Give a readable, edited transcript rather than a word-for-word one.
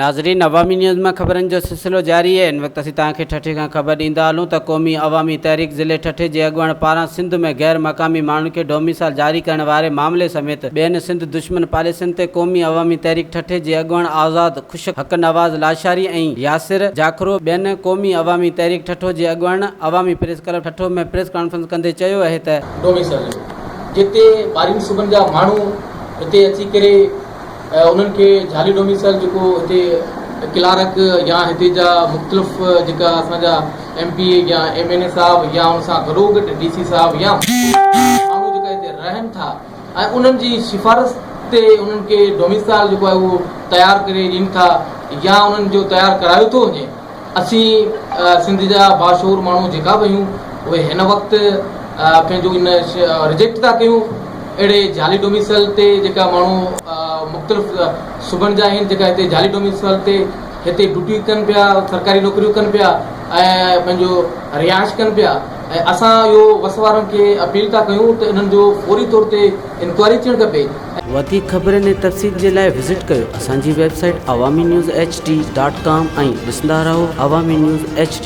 ناظرين عوامي نيوز مان خبرن جو سلسلو جاري آهي هن وقت اسين توهان کي ٺٽي کان خبر ڏيندا هلون ته قومي عوامي تحريڪ ضلعي ٺٽي جي اڳواڻ پاران سنڌ ۾ غير مقامي ماڻهن کي ڊوميسائل جاري ڪرڻ واري معاملي سميت ٻين سنڌ دشمن پاليسين تي قومي عوامي تحريڪ ٺٽي جي اڳواڻ آزاد خشڪ حق نواز لاشاري ۽ ياسر جاکرو ٻين قومي عوامي تحريڪ ٺٽو جي اڳواڻن عوامي press club Thatta ۾ press conference ڪندي چيو اهي ته. ڊوميسائل جو جتي ٻاهرين صوبن جا ماڻهو هتي اچي ڪري انهن کي جعلي ڊوميسائل جيڪو هتي ڪلارڪ يا هتي جا مختلف جيڪا اسان جا ايم پي اي يا ايم اين اي صاحب يا ان سان گڏوگڏ ڊي سي صاحب يا ماڻهو جيڪا هتي رهن ٿا ۽ انهن جي سفارش تي انهن کي ڊوميسائل جيڪو آهي اهو تيار ڪري ڏين ٿا يا انهن جو تيار ڪرايو ٿو وڃي اسين سنڌ جا باشعور ماڻهو جيڪا به آهيون اهي هن وقت پنهنجو ان رجيڪٽ ٿا ڪيون اهڙي جعلي ڊوميسائل تي جيڪا ماڻهو مختلف صوبن جا آهن جيڪا هتي جعلي ڊوميسائل تي هتي ڊيوٽيون ڪن پيا سرڪاري نوڪريون ڪن پيا ۽ پنهنجو رهائش ڪن پيا ۽ اسان اهو وس وارن کي اپيل ٿا ڪيون ته انهن جو فوري طور تي انڪوائري ٿيڻ کپي. وڌيڪ خبرن ۽ تفصيل جي لاء وزٽ ڪيو اسان جي website Awami news H D dot com ۽ ڏسندا رهو عوامي نيوز ايڇ ڊي.